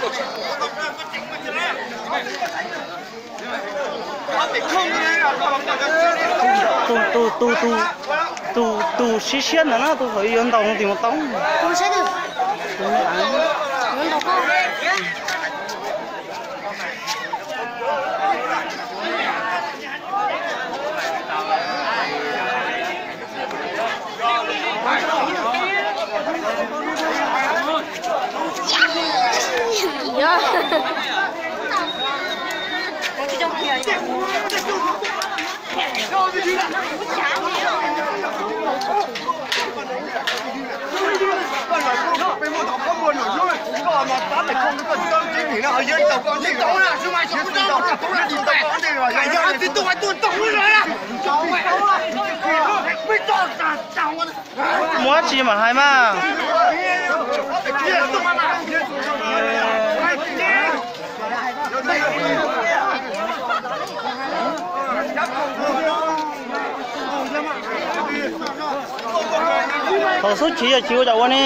Tus, tus, tus, tus, tus, tus siab siab ntawd na, tus thaum yuav ntaus no tim mus tau. Tus siab, tus yuav ntaus koj. Muaj dab tsi mam hais mas. Thaum xub chiv yog chiv ua cas ua ne?